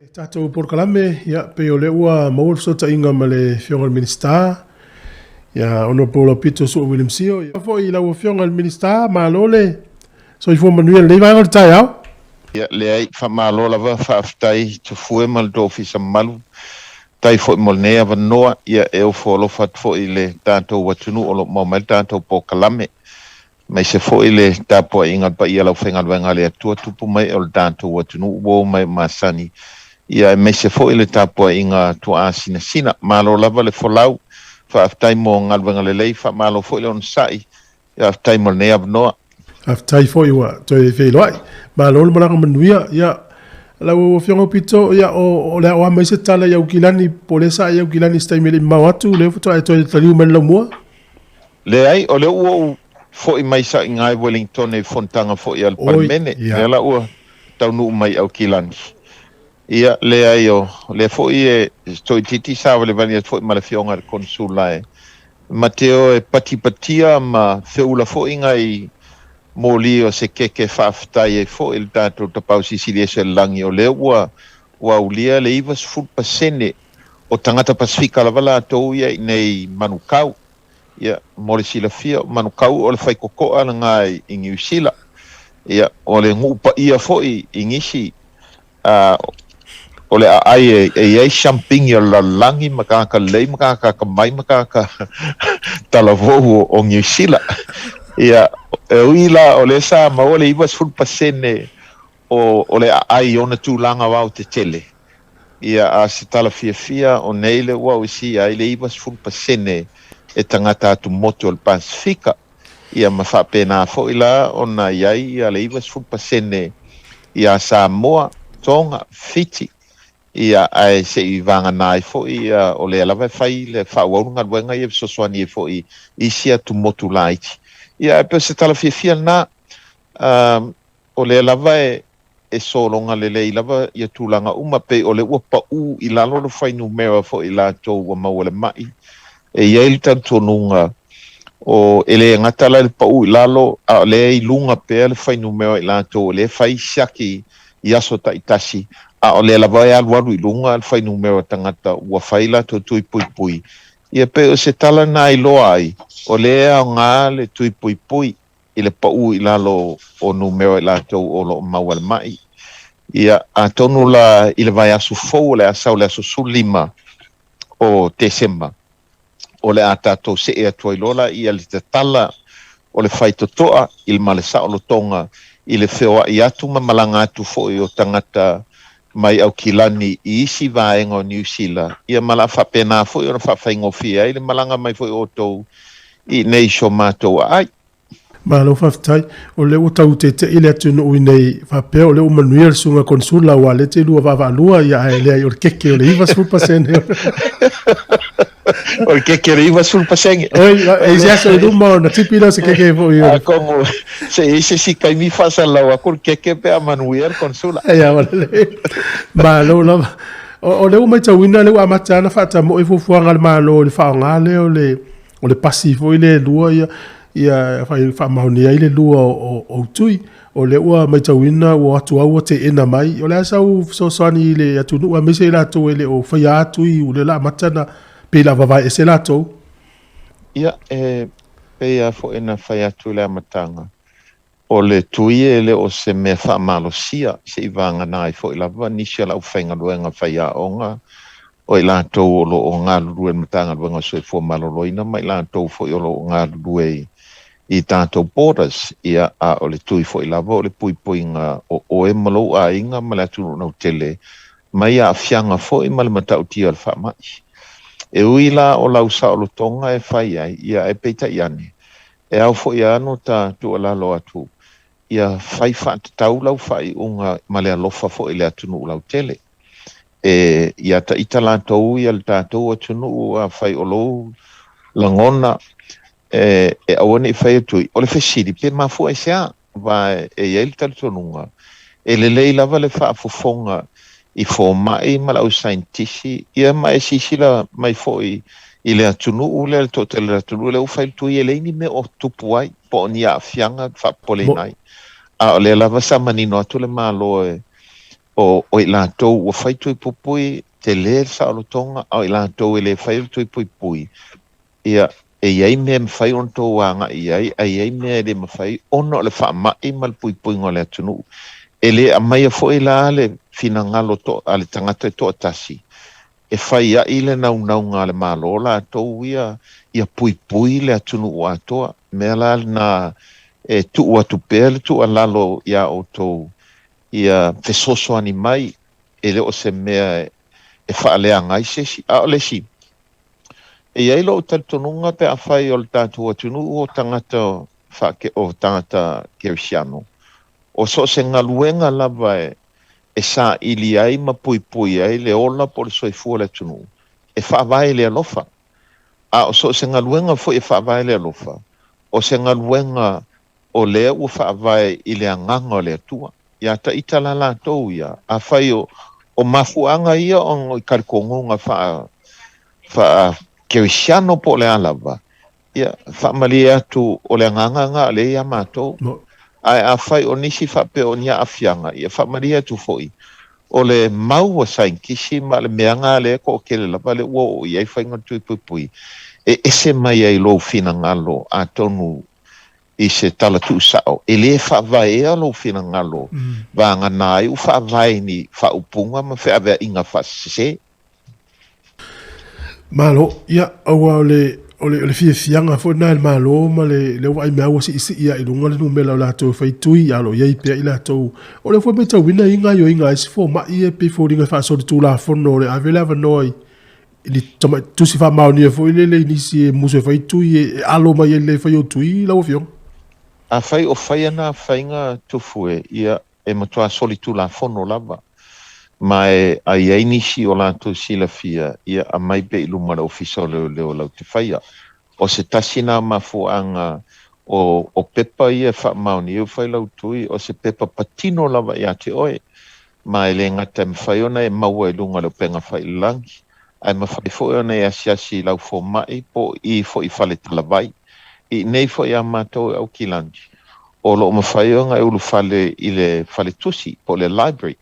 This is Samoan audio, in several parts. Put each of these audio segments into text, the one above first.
E tatou polokalame, ia, pei o lea ua maua le fesootaiga ma le Afioga i le Minisita, ia Honourable Aupito Sua William Sio. Ia foi i lau Afioga i le Minisita, malo le soifua manuia i lenei vaega o le taeao. Ia, leai, faamalo lava, faafetai Tafue ma le tou ofisa mamalu. Faafetai foi mo lenei avanoa, ia, e ofo alofa atu foi i le tatou atunuu o lo o maua mai le tatou polokalame. Aemaise foi le tapuaiga a le paia o le aufaigaluega a le Atua, tupu mai o le tatou atunuu ua oo mai masani, ia aemaise foi le tapuaiga a tuaa sinasina. Malo lava le folau, faafetai mo galuega lelei, faamalo foi le onosai, faafetai mo lenei avanoa. Faafetai foi ua toe feiloai. Malo le malaga manuia. Ia, lau Afioga Pito, ia, o le a oa mai se tala i Aukilani, po o lea sa e i Aukilani i se taimi e le i mamao atu, lea faatoa e toe taliu mai i le laumua? Leai, o lea ua ou foi mai saʻiga i Wellington i fonotaga foi a le Palemene, lea la ua taunuu mai i Aukilani. Ia, leai, o lea foi e toeitiiti savalivali atu foi ma le Afioga i le Konesula e Mateo e patipatia ma feula foi nai moli o se keke faafetai ai foi i le tatou Tapaau Silisili Ese o le Lagi, o lea ua aulia le 90% o tagata Pasefika lava latou ia i inei i Manukau. Ia, mo le silafia, o Manukau o le faikokoa lena i Niu Sila. Ia, o le nuu paia foi i nisi, o le aai e i ai siampini o le lalolagi ma tagata lelei ma tagata atamai ma tagata talavou o Niu Sila. Ia, e ui la o lea sa maua le 90% o le aai i ona tulaga aoaotetele, Ia, a se tala fiafia, o nei le ua ausia ai le 90% e tagata atumotu o le Pasefika, ia ma faapena foi la ona i ai ia le 90% ia Samoa, Tonga, Fiti, ia ae se i vagana ai foi ia o lea lava e fai le faaauau le galuega ia e fesoasoani ai foi i isi atumotu laiti. Ia ae pei o se tala fiafia lena, o lea lava e e sologa lelei lava ia tulaga uma, pei o lea ua pau i lalo le fuainumera foi i latou ua maua le ma'i. E i ai le talitonuga, o, e le gata la i le pau i lalo, a o lea e i luga pea le fuainumera i latou o lea e fai siaki i aso taitasi, a o lea lava e alualu i luga le fuainumera o tagata ua fai latou tui puipui. Ia pei o se tala lena e iloa ai, o lea e aoga le tui puipui. I le pau i lalo o numera i latou o lo o maua le ma'i. Ia, atonu la i le vaiaso fou o le a sau le aso 15 o Tesema, o le a tatou see atu ai loa laia le tatala o le faitotoa i le ma le saolotoga i le feoai atu ma malaga atu foi o tagata mai Aukilani i isi vaega o Niu Sila, ia ma la faapena foi ona faafaigofie ai le malaga mai foi o outou i inei i so matou aai. Malo faafetai. O lea ua tau tete'i le atunuu i nei faapea o lea ua manuia le susuga Konesula aua o lea e te lua vaavaalua, ia ae leai o le keke o le 90%. O le keke o le 90%. Oi, e i se aso i luma ona tipi lea o se keke foi. Atonu se i ai se isi taimi faasalalau atu le keke pe a manuia le Konesula. Ia ua lelei. Malo lava. O lea ua matauina lea ua amata ona faatamoe fuafuaga a le Malo i le faaaoga lea o le o le pasi foi lea e lua ia ia faamaonia ai le lua o ou tui. O lea ua matauina ua o atu au ua teena mai. O le a sau fesoasoani i le atunuu aemaise i latou e le o faia atu i o lea o le a amata ona pei o le a vavae ese latou. Ia, e pei lava foi ona fai atu i le amataga, o le tui e le o se mea faamalosia, se i vagana ai foi lava nisi o le aufaigaluega faiaoga, o i latou o lo o galulue i le Matagaluega o le Soifua Maloloina ma i latou foi o lo o galulue i tatou borders, ia, a o le tui foi lava o le puipuiga o oe ma lou aiga ma le atunuu lautele mai aafiaga foi ma le matautia o le faamai. E ui la o lau saolotoga e fai ai, ia, ae peitai ane, e ao foi lava ona ta tuualalo atu, ia fai faatatau lau faaiuga ma le alofa foi i le atunuu lautele. E ia ita latou ia le tatou atunuu, afai o lou lagona e aua ne i faia tui. O le fesili, pe mafua i se a? Aua e i ai le talitonuga, e lelei lava le faafofoga i fomai ma le au saienitisi, ia ma e silasila mai foi i le atunuu lea, le toatele o le atunuu lea ua fai le tui, e leai ni mea o tupu ai, po o ni aafiaga e faapopoleina ai. A o lea lava sa manino atu le Malo e. O o i latou ua fai tui puipui, tele le saolotoga, a o i latou e le faia le tui puipui, ia, e i ai mea e mafai ona tou agai i ai, ae i ai mea e le mafai ona o le faamai ma le puipuiga o le atunuu. E le aumaia foi la le finagalo to, a le tagata e toatasi e fai ai le naunauga a le Malo latou ia ia puipui le atunuu atoa. Mea la lena e tuu atu pea le tuualalo iā outou ia fesoasoani mai, e le o se mea e faaleaga ai se isi. A o le isi, e i ai lou talitonuga pe afai o le tatou atunuu o tagata faake, o tagata kerisiano, o so o se galuega lava e saili ai ma puipui ai le ola po o le soifua o le atunuu, e faavae i le alofa. A o so o se galuega foi e faavae i le alofa, o se galuega o lea ua faavae i le agaga o le Atua. Ia taita la latou ia, afai o, o mafuaaga ia ona i talitonuga faa, faa kerisiano po o le a lava, ia, faamalie atu o le agaga lena o lea ia matou. Ae afai o nisi faapea o ni aafiaga, ia faamalie atu foi, o le mau a saienitisi ma le mea lena lea e toatele lava lea ua oo i ai faiga o le tui puipui, e ese mai ai lou finagalo atonu i se tala tuusao, e le faavaea lou finagalo vagana ai ua faavae i ni faaupuga ma feaveaiga faasese. Malo, ia, aua o le, o le, o le fiafiaga foi lena i le Malo ma le, lea ua vaai mai ua siisii lava i luga le numera o latou e fai tui, a o lo o i ai pea i latou. O lea foi e matauina e i ai gaoioiga a isi fomai ia e pei e foliga e faasolitulafono o le ave le avanoa i, i ni tusi faamaonia foi lele i nisi e musu e fai tui e alo mai ai le fai o tui lau Afioga. Afai o faia na faiga tufu e, ia, e matua solitulafono lava, ma e a i ai nisi o latou silafia, ia aumai pea i luma o le Ofisa o Leoleo lau te faia. O se tasi na mafuaaga o, o pepa ia e faamaonia ua fai lau tui, o se pepa patino lava ia te oe, ma e le gata e mafai ona e maua i luga o le upega failagi, ae mafai foi ona e asiasi i lau fomai po o i foi i fale talavai. I inei foi ia matou e Aukilani, o lo o mafai ona e ulufale i le faletusi po o le library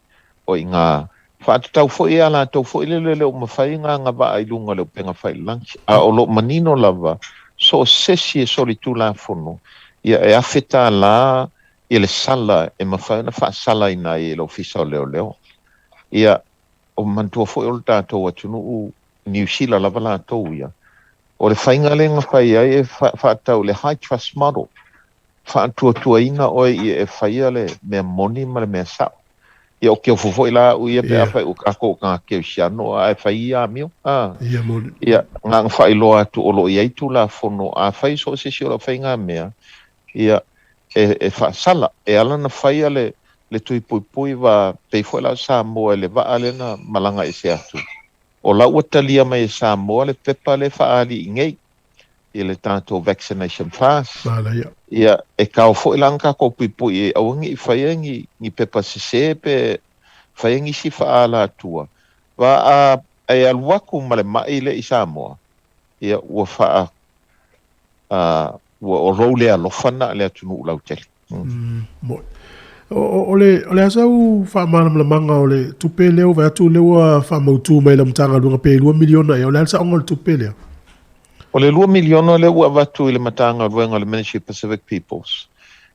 o i ina. Faatatau foi ia latou foi lele e le o mafai ona agavaa i luga o le upega failagi, a o lo o manino lava so o se isi e solitulafono, ia e $1,000 ia le sala e mafai ona faasalaina ai e le Ofisa o Leoleo. Ia, o manatua foi o le tatou atunuu Niu Sila lava latou ia. O le faiga lea na fai ai e faatatau i le high trust model, faatuatuaina oe ia e faia le mea moni ma le mea sao. Ia o ke ofo foi la au ia pe afai ua tatou tagata kerisiano ae fai ia amio. A. Ia moni. Ia, na ona faailoa atu o lo o i ai Tulafono, afai so o se isi o lau faiga mea, ia, e, e faasala. E ala ona faia le, le tui puipui va, pei foi la o Samoa i le vaa lea na malaga ese atu. O la ua talia mai e Samoa le pepa lea e faaali'i nei i le tatou vaccination pass. Manaia. Ia, e kao foi la ona tatou puipui i ai, aua ne i faia ni, ni pepa sese pe faia nisi faaalatua. Va a e alu atu ma le ma'i lea i Samoa, ia ua faa, a, ua o lou le alofa na le atunuu lautele. Moni. O, o, le, o le a sau faamalamalamaga o le tupe lea ua vaai atu lea ua faamautu mai e lau Matagaluega pe $2 miliona ea, o le a le saoga o le tupe lea? O le $2 miliona lea ua avatu i le Matagaluega o le Ministry of Pacific Peoples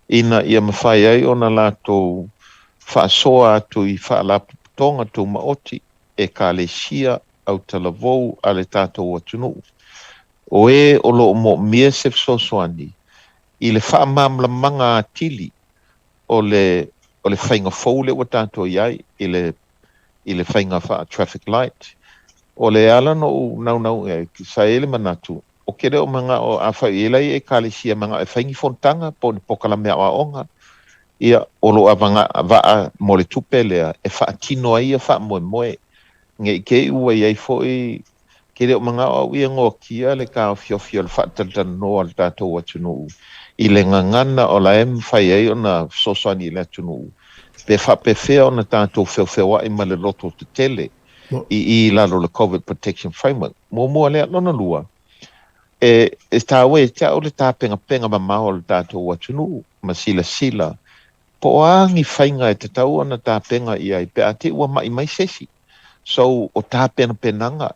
ina ia mafai ai ona latou faasoa atu i faalapotopotoga tumaoti, ekalesia, autalavou a le tatou atunuu. O e o lo o moomia se fesoasoani i le faamalamalamaga atili o le o le faiga fou lea ua tatou i ai i le i le faiga faa traffic light. O le ala na ou naunau i ai, sa i ai le manatu, ou te le o manao afai e i ai ekalesia e manao e fai ni fonotaga po o ni polokalame aoaoga, ia o lo o agavaa mo le tupe lea e faatino ai ia faamoemoe. Ne i te i ua i ai foi Ke le o manao au ia noatia le taofiofi o le faatalatalanoa a le tatou atunuu i le gagana o la e mafai ai ona fesoasoani i le atunuu, pe faapefea ona tatou feofeoai ma le loto tetele i i lalo o le Covid Protection Framework. Muamua lea. Lona lua, e, e taua ia te au le tapenapena mamao o le tatou atunuu ma silasila. Po o a ni faiga e tatau ona tapena i ai pe a te i ua ma'i mai se isi. So, o tapenapenaga,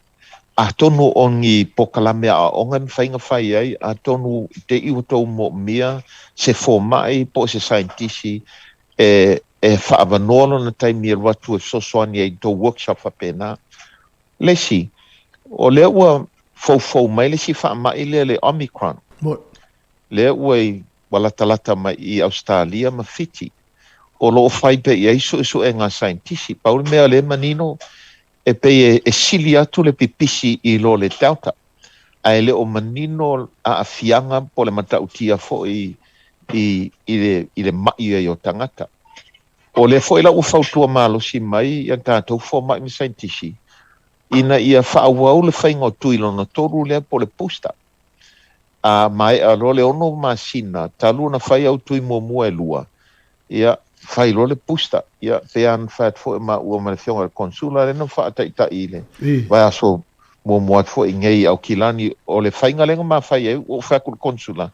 atonu o ni pokalame aoaoga e mafai ona fai ai, atonu i te i ua tou moomia se fomai po o se saienitisi e e faaavanoa lona taimi e alu atu e fesoasoani ai i tou workshop faapena. Le isi, o lea ua foufou mai le isi faamai lea le Omicron, lea ua i ua latalata mai i Ausetalia ma Fiti. O lo o fai pea i ai suesuega a saienitisi. Pau le mea o lea e manino, e pei e sili atu le pipisi i lo le Delta, ae le o manino aafiaga po o le matautia foi i i le ma'i ai o tagata. O lea foi la ua fautua malosi mai ia tatou fomai ma saienitisi ina ia faaauau le faiga o tui lona tolu lea po o le booster. A maea loa le 6 masina talu ona fai au tui muamua e lua, ia, fai loa le booster. Ia, pei lava ona fai atu foi o maua ma le Afioga i le Konesula lea na faataitai i le vaiaso muamua atu foi nei i Aukilani, o le faiga lea na ma fai ai, ua ou fai atu i le Konesula,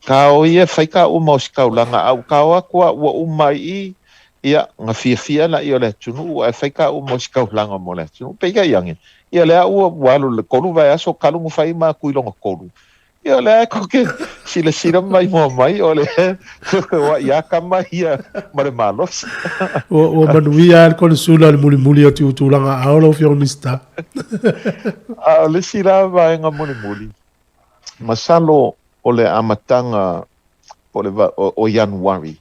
Kao ia e fai taua ma ositaulaga, a ua kao atu a ua uma ai i i, ia, na fiafia laia o le atunuu ae fai taua ma ositaulaga mo le atunuu. Peitai ane, ia lea ua ua alu i le 3 vaiaso talu ona fai ma tuiloga tolu, ia o lea e tou te silasila ma maimoa mai o le oai lava tama ia ma le malosi. Ua, ua manuia lava le konesula i le mulimuli atu i tulaga aao lau Afioga i le Minisita. A o le isi la vaega mulimuli, masalo o le amataga po o le o Ianuari,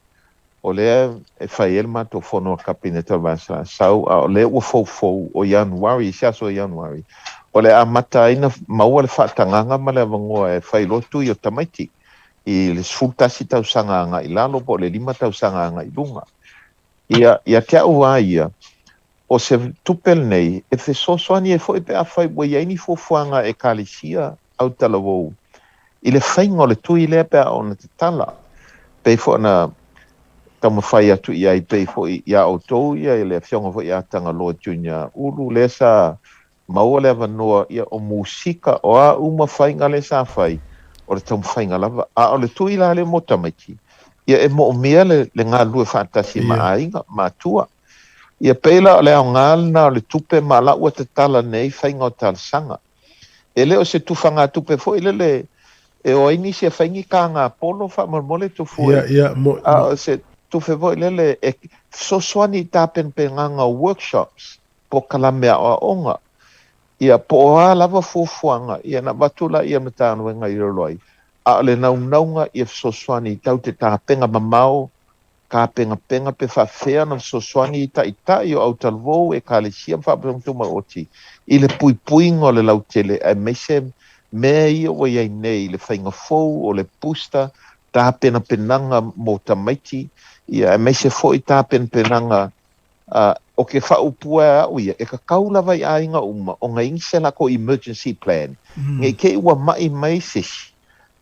o lea e fai ai le matou fono a le Kapeneta o le vaiaso a sau, a o lea ua foufou o Ianuari, i se aso o Ianuari, o le a amata ai ona maua le faatagaga ma le avanoa e fai loa tui o tamaiti i le 11 tausaga agai i lalo po o le 5 tausaga agai i luga. Ia, ia te au lava ia, o se tupe lenei e fesoasoani ai foi pe afai ua i ai ni fuafuaga a Ekalesia autalavou i le faiga o le tui lea pe a oo ina tatala, pei foi ona taumafai atu i ai pei foi iā outou ia i le Afioga foi ia Tagaloa Junior Ulu lea sa maua le avanoa ia o musika o a uma faiga lea sa fai o le taumafaiga lava a o le tui la lea mo tamaiti ia e moomia le le galulue faatasi ma aiga matua ia pei la o le aoga lena o le tupe ma la ua tatala nei faiga o talosaga E le o se tufagatupe foi lele e o ai nisi e fai ni kāgapolo faamolemole Tufue, Ia, ia, mo, a o se tufe foi lele e fesoasoani i tapenapenaga o workshops, polokalame aoaoga, ia po o a lava fuafuaga, ia ona avatu laia o le Matagaluega i lalo ai, a o le naunauga ia fesoasoani i tau te tapena mamao tapenapena pe faafefea ona fesoasoani i taitai o autalavou, ekalesia ma faalapotopotoga tumaoti i le puipuiga o le lautele aemaise mea ia ua i ai nei i le faiga fou o le booster, tapenapenaga mo tamaiti, ia aemaise foi tapenapenaga o ke faaupu e au ia, e tatau lava i aiga uma ona i ai se latou emergency plan, ne i te i ua ma'i mai se isi.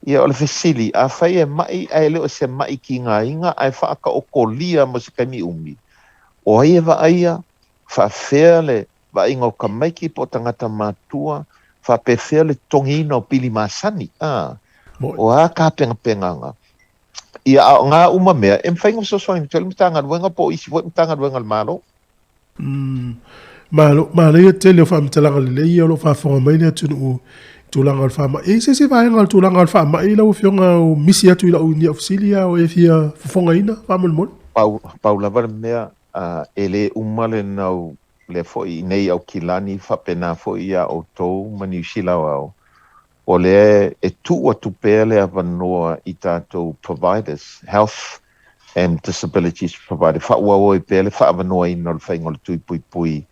Ia, o le fesili, afai e ma'i ae le o se ma'i tigaina ae faataotolia mo se taimi umi, o ai e vaaia, faafefea le vaaiga o tamaiti po o tagata matutua, faapefea le totogiina o pili masani, a? O a tapenapenaga? Ia, a o na uma mea, e mafai ona fesoasoani atu ai le Matagaluega po o isi foi Matagaluega a le Malo. Malo, manaia tele o faamatalaga lelei ia o lo o faafofoga mai le atunuu i tulaga o le faamai. E i ai se isi vaega o le tulaga o le faamai lau Afioga o misi atu i lau ni au fesili a o e fia fofogaina faamolemole? Pau, pau lava le mea, e le uma le nau lea foi i nei Aukilani faapena foi iā outou ma Niu Sila Aoao, O lea e tuu atu pea le avanoa i tatou providers, health and disabilities provider, faaauau ai pea le faaavanoaina o le faiga o le tui puipui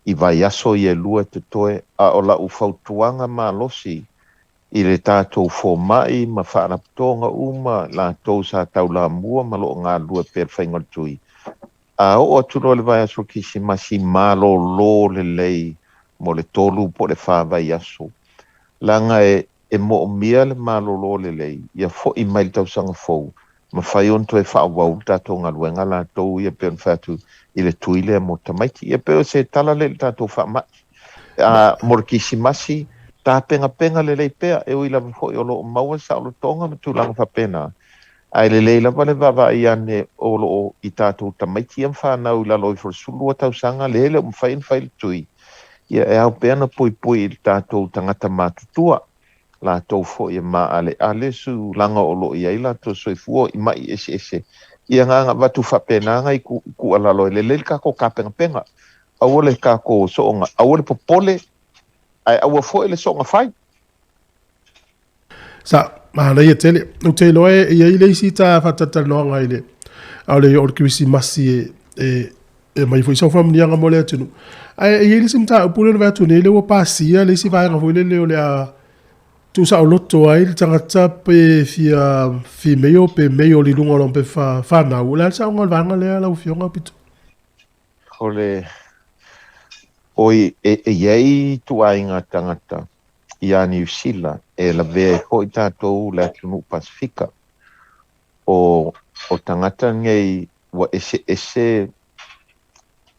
i vaiaso ia e lua e totoe, a o lau fautuaga malosi i le tatou fomai ma faalapotopotoga uma, latou sa taulamua ma lo o galulue pea i le faiga o le tui, a oo atu loa i le vaiaso o le Kerisimasi, malolo lelei mo le tolu po o le fa vaiaso, leaga e e moomia le malolo lelei ia foi mai le tausaga fou, mafai ona toe faaauau le tatou galuega latou ia pei ona fai atu i le tui lea mo tamaiti. Ia pei o se tala lea i le tatou faamai. A mo le Kerisimasi, tapenapena lelei pea, e ui lava foi o lo o maua saolotoga ma tulaga faapena, Ae lelei lava le vaavaai ane o lo o i tatou tamaiti ia ma fanau i lalo ifo o le 12 tausaga lea e le o mafai ona fai le tui, ia e ao pea ona puipui i le tatou tagata matutua, latou foi e maaleale sulaga o lo o i ai latou soifua i mai eseese. Ia na ona avatu faapena nai tuualalo e lelei le tatou tapenapena. Aua le tatou soona, aua le popole, ae aua foi le soona fai. Sa manaia tele. Ou te iloa e i ai le isi ta faatalatalanoaga i le a o le o le Kerisimasi e mai foi sau faamanuiaga mo le atunuu. Ae e i ai le isi mataupu lea na vaai atu nei lea ua pasia le isi vaega foi lele o le a tuusaoloto ai le tagata pe fia female pe male i luga o lona pepa fanau. O le a le saoga o le vaega lea lau Afioga Pito? O le oi e i ai ituaiga tagata ia Niu Sila e lavea ai foi tatou le atunuu Pasefika. O tagata nei ua eseese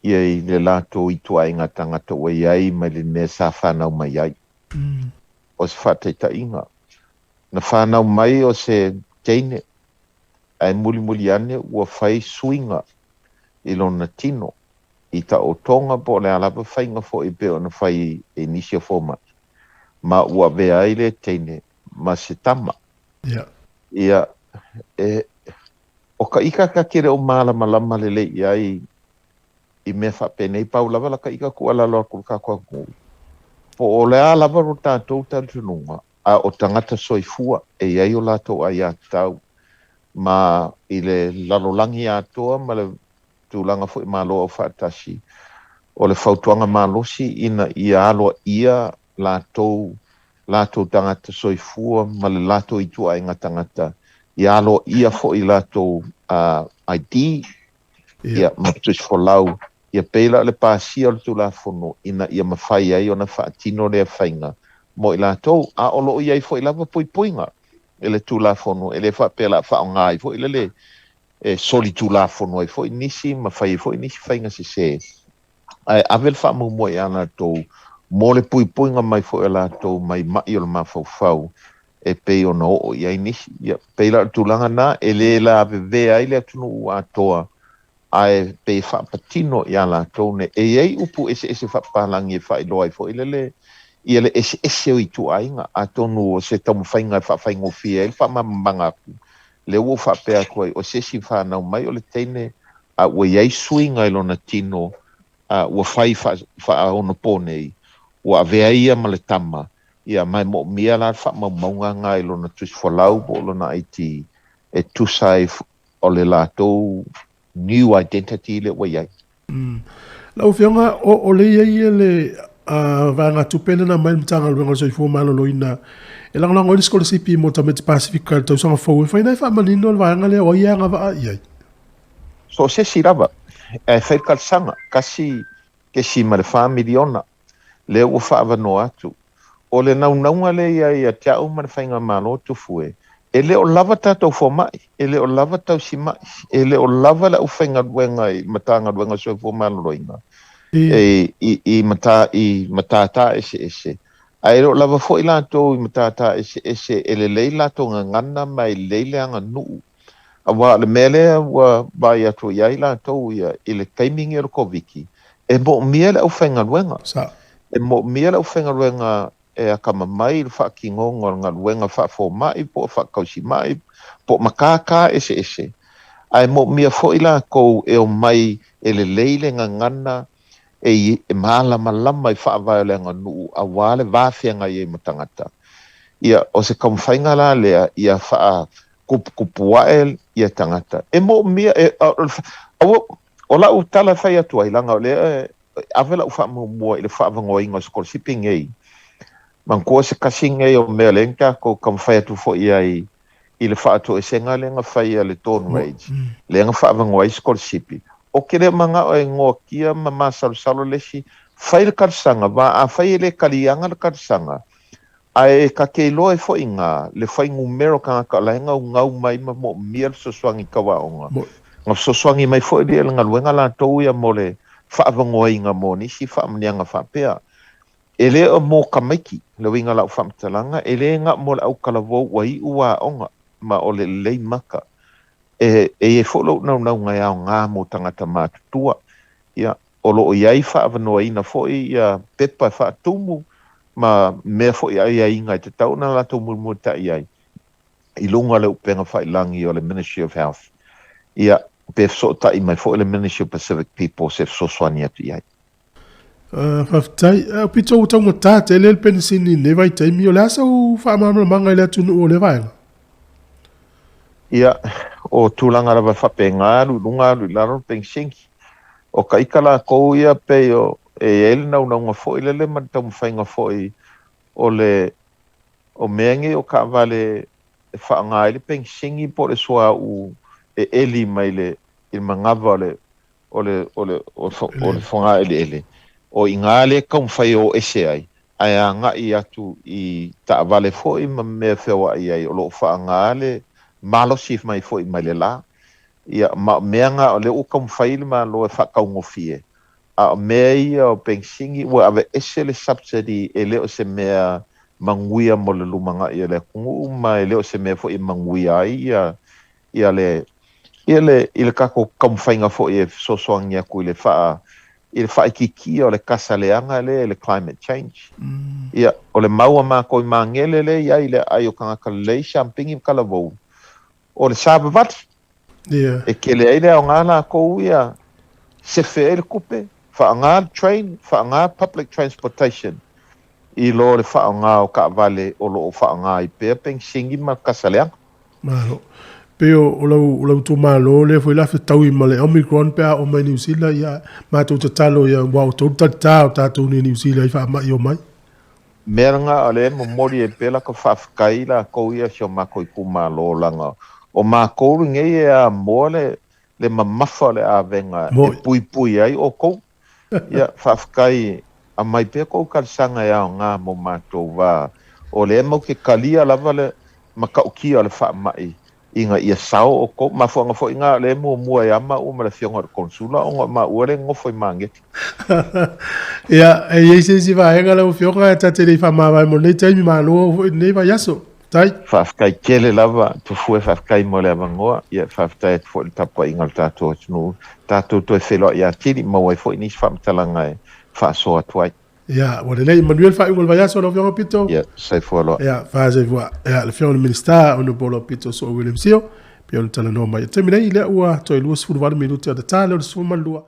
ia i le latou ituaiga tagata ua i ai mai le mea sa fanau mai ai. O se faataitaiga, na fanau mai o se teine, ae mulimuli ane ua fai suiga i lona tino, i taotoga po o le a lava faiga foi pei ona fai e nisi o fomai, ma ua avea ai le teine ma se tama. Ia, o ka ika ka te le o malamalama lelei i ai i mea faapenei, pau lava la ka ika tuualalo atu i le tatou atunuu. Po o le a lava lo tatou talitonuga, a o tagata soifua e i ai o latou aiatatau ma i le lalolagi atoa ma le tulaga foi Malo Aufaatasi, o le fautuaga malosi ina ia aloaia latou latou tagata soifua ma le latou ituaiga tagata, ia aloaia foi latou ID, ia ma tusifolau, ia pei la o le pasia o le Tulafono ina ia mafai ai ona faatino lea faiga mo i latou, a o lo o i ai foi lava puipuiga e le Tulafono, e le faapea o le a faaaoga ai foi le e solitulafono ai foi nisi ma fai ai foi nisi faiga sesē, ae ave le faamuamua ia latou mo le puipuiga mai foi o latou mai mai o le mafaufau e pei ona oo i ai nisi. Ia pei la o le tulaga na e le lavevea ai le atunuu atoa, ae pei e faapatino ia latou nei. E i ai upu eseese faapapalagi e faailoa ai foi lele ia le eseese o ituaiga, atonu o se taumafaiga e faafaigofie ai le faamalamalamaga atu, lea ua ou faapea atu ai, o se isi fanau mai o le teine, a ua i ai suiga i lona tino, a ua fai faaonopo nei, ua avea ia ma le tama, ia ma e moomia la le faamaumauga lena i lona tusifolau po o lona ID e tusa ai o le latou new identity lea ua i ai. Lau Afioga, o lea e i ai le vaegatupe lea na aumai e le Matagaluega o le Soifua Maloloina e lagolago ai le sikolasipi mo tamaiti Pasefika i le tausaga fou. E fai na e faamanino le vaega lea o ai e agavaa i ai? So o se isi lava, ae fai le talosaga, $1.4 miliona lea ua faaavanoa atu. O le naunauga lea i ai ia te au ma le Faigamalo Tufue, e le o lava tatou fomai, e le o lava tausimai, e le o lava le aufaigaluega i Matagaluega o le Soifua Maloloina, i matata eseese, ae le o lava foi latou i matata eseese e lelei latou gagana ma e lelei le aganuu. Aua o le mea lea ua vaai atu i ai latou ia i le taimi lenei o le Koviti, e moomia le aufaigaluega. E moomia le aufaigaluega e atamamai i le faatinoga o le galuega faafomai po o faatausimai po o matata eseese, ae moomia foi latou e omai e lelei le gagana, e malamalama i faavae o le aganuu aua le va feagai ai ma tagata. Ia, o se taumafaiga la lea ia faakupukupu ae ia tagata. E moomia, o lau tala e fai atu ai, leaga o lea e ave lau faamuamua i le faaavanoaina o sikolasipi nei, manatua se tasi nei o mea lea na tatou taumafai atu foi ai i le faatoesega lea na fai a le Dawn Raids, lea na faaavanoa ai sikolasipi. Ou te le manao e noatia ma masalosalo le isi, fai le talosaga, va afai e le taliaga le talosaga, ae ta te iloa ai foi iga le fuainumera o tagata o la e gaugau mai ma moomia le fesoasoani tau aoga, na fesoasoani mai foi le galuega latou ia mo le faaavanoaina mo nisi faamanuiaga faapea. E le o mo tamaiti, le uiga o lau faamatalaga, e le na o mo le autalavou ua iu aoga ma o le lelei maka. E i ai foi lou naunauga e aoga mo tagata matutua. Ia, o lo o i ai faaavanoaina foi ia pepa e faatumu ma mea foi aiaiga e tatau ona latou mulimulitai ai i luga o le upega failagi o le Ministry of Health. Ia, pe fesootai mai foi le Ministry of Pacific Peoples e fesoasoani atu i ai. Faafetai. Pito ua taugata tele le penisini i lenei vaitaimi. O le a sau faamalamalamaga i le atunuu o lea vaega? Ia, o tulaga lava e faapena, alu i luga alu i lalo le penisini. O ka ita lakou ia pei o e i ai le naunauga foi lele ma le taumafaiga foi o le o mea nei o taavale e faaaoga ai le penisini po o le suauu e eli mai le i le manava o le o le o le o le fogaeleele, o i ina lea e taumafai e o ese ai, ae agai atu i taavale foi ma mea feoai ai o lo o faaaoga le malosi mai foi mai le la. Ia, ma o mea na o lea ua taumafai le Malo e faataugofie, a o mea ia o penisini ua aveese le subsidy e le o se mea manuia mo le lumanai o le atunuu ma e le o se mea foi e manuia ai ia ia le ia le i le tatou taumafaiga foi e fesoasoani atu i le faa i le faaitiitia o le kasa leaga lea i le climate change. Ia, o le mau a matou i Magele lea e i ai i le aai o tagata lelei, siampigi ma talavou, o le savavali. Yeah. E tele ai le aoga lakou ia sefe ai le tupe, faaaoga le train, faaaoga public transportation i lo le faaaoga o taavale o lo o faaaoga ai pea penisini ma kasa leaga. Malo. Pei o lau, o lau itumalo lea foi la fetaui ma le Omicron pe a oo mai Niu Sila, ia matou tatalo ia ua outou le talita o tatou nei Niu Sila i faamai o mai. Mea lena o lea e momoli ai pea laka faafetai i lakou ia si o makou itumalo laga o makou lenei e amoa le le mamafa o le avega e puipui ai outou. Ia faafetai aumai pea kou talosaga e aoga mo matou va o lea matou te talia lava le matautia o le faamai ina ia sao outou. Mafuaaga foi na o lea e muamua ai lava maua ma le afioga i le Konesula ona o maua lea e nonofo i Mageti. Ia, e i ai se isi vaega lau afioga e ta te le i faamavae mo lenei taimi, malo foi i lenei vaiaso. Faafetai. Faafetai tele lava Tufue, faafetai mo le avanoa. Ia, faafetai atu foi i le tapuaiga a le tatou atunuu. Tatou toe feiloai atili, maua ai foi nisi faamatalaga e faasoa atu ai. Ia, ua lelei. Manuia le faaiuga o le vaiaso lau Afioga Pito. Ia, soifua loa. Ia, faasoifua. Ia, le Afioga i le Minisita, Honourable Pito Soo William Sio, pei ona talanoa mai. I le taimi nei, lea ua toe 28 minute ona ta lea o le 12.